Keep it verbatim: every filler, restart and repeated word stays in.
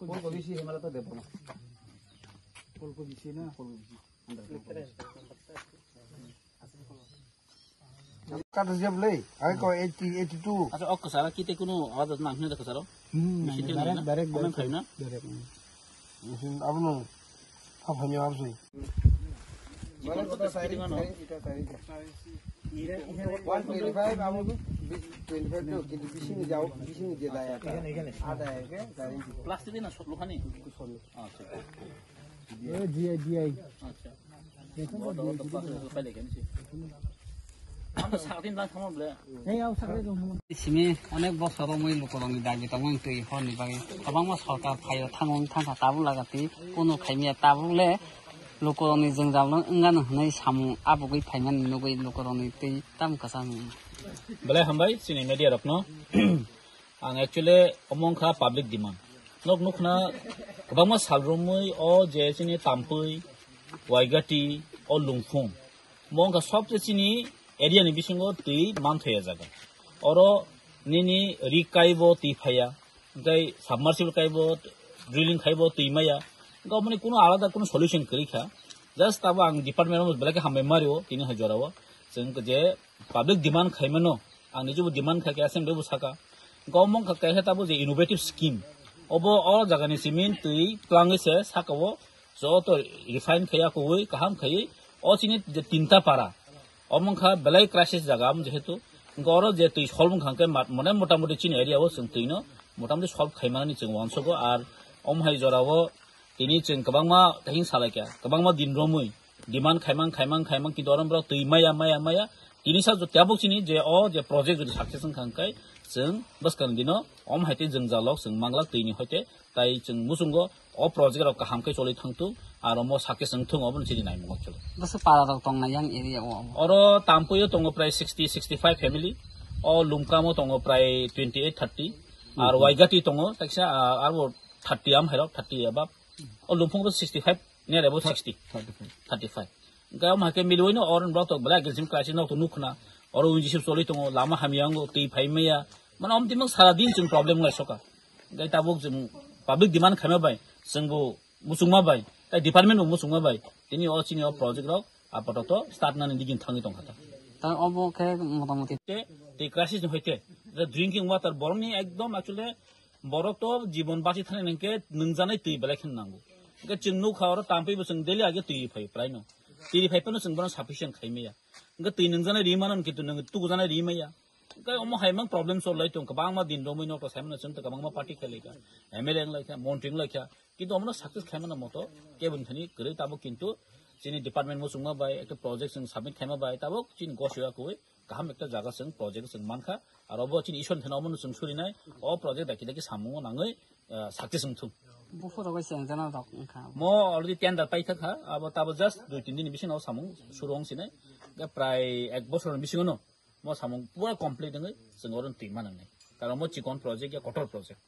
Polko bisi hemala to debo na. Polko bisi na. Kata siap le, ai ko eighty, eighty-two. Acha, ok, kasara kite kuno awaaz nang hina kasaro. Hmm, Machine direct, na? Direct, Comment direct, khai na? Direct. Machine abono pha phainyo absoi. One twenty-five abo twenty-five to, kintu bising jao, bising je daya ta. Ada ya ke, dari Plastic na solo khani. Solo. Acha. G I, G I. Acha. Simi onek bosor romwi lukurokni dabi tongmani twi horni bagwi kwbangma sorkar phaio thangmani thangkha tabuk laga twi kunu khaimya tabuk le lukurokni jwngjal no wngano hwnwi samung abugwi phaimani nugwi lukurokni twi tamo kwchangni. Belai hambai chini media rokno. Ang actually omo wngkha public demand. Nok nukna kwbangma sal romwi o je chini Tampui, Waigati, o Lungphung. Mo wngkha sobse chini area ni bisingo twi manthoya jaga. Oro nini ri kaibo twi phaiya, hwnkhe submersible kaibo, drilling khaibo twi maya. Hwnkhe omoni kuno alada kuno solution kwrwi kha. Just abo ang department o belai khe hambai mario tini hai jorao. Chwng je public demand khaimano, ang nijebo demand khaikhe assembly bo saka. Hwnkhe omo wngkha kaisa tabo je innovative scheme. Obo o jagani cement twi twlangwi se saka o joto refine khaiya kuwi kaham khaiwi o chini je tinta para. Omo wngkha belai crisis jaga omo jehetu. Hwnkhe oro je twi solve wngkha hwnkhe mat-, mane motamoti chini area o chwng twi no motamoti solve khaimanani chwng uansugo ar omo hai jorao tini chwng kwbangma tahing salaikha, kwbangma din romwi demand khaimang, khaimang, khaimang, kintu oro borok twi maya, maya, maya. Tini sa tabuk chini je o je project jodi success wngkha hwnkhe chwng bwskang dino om hai tei jwngjalok chwng manglak twini hoite tai chwng muchungo o project rok kaham khe choli thangthung, aro mo success wngthung obo chini naimung actually. Bwswk para rok tong na yang area o? Oro Tampui o tongo prai sixty, sixty-five family, o Lumkam o tongo prai twenty-eight, thirty, ar Waigati tongo taksa, ah, aro thirty am hairok, thirty above. O Lungphung bo sixty-five, near about sixty. Thirty-five. Hwnkhe omo hai khe miliui no oro block tok belai agriculture crisis nok to nukna. Oro unjisip choli tongo, lama hamya wngo, twi phai maya. Mane omo twi mang sara din chwng problem lai soka. Hwnkhe tabuk chwng public demand khaima bai, chwng bo muchungma bai, tai department bo muchungma bai. Tini o chini o project rok apatot start nani digin thangwi tongkha ta. Ta obo khe motamoti. Te, tei crisis ni hoite, the drinking water borokni ekdom actually borok to jibon bachi thani hwnkhe nwngjanai twi belai khe nango. Hwnkhe chwng nukha oro Tampui bo chwng daily age twi phai prai no. Twi phai phano chwng bono sufficient khai maya. Hwnkhe twi nwngjanai ri mano kintu nwng tugujanai ri maya. Hwnkhe omo hai mang problem solve lai tong kwbangma din romwi nok to sai mano chwng to kwbangma party khe laikha. M L A wng laikha, montri wng laikha. Kintu omono success khai mano moto kebun thani kwrwi tabuk kintu chini department muchungma bai ekta project chwng submit khaima bai tabuk chini gosi ya kwrwi. Kaham ekta jaga chwng project chwng mankha, aro bo chini Isor thani omono chwng surinai, o project daki daki samungo nangwi, ah, success wngthung. Buphuru bai chwng jana rok wngkha. Mo already tender paikha kha, abo tabo just dui tin din bisingo samung suru wng sinai, ga prai ek bosor ni bisingo no mo samung pura complete wngwi chwng oro twi manangnai. Karon mo chikon project ya kotor project.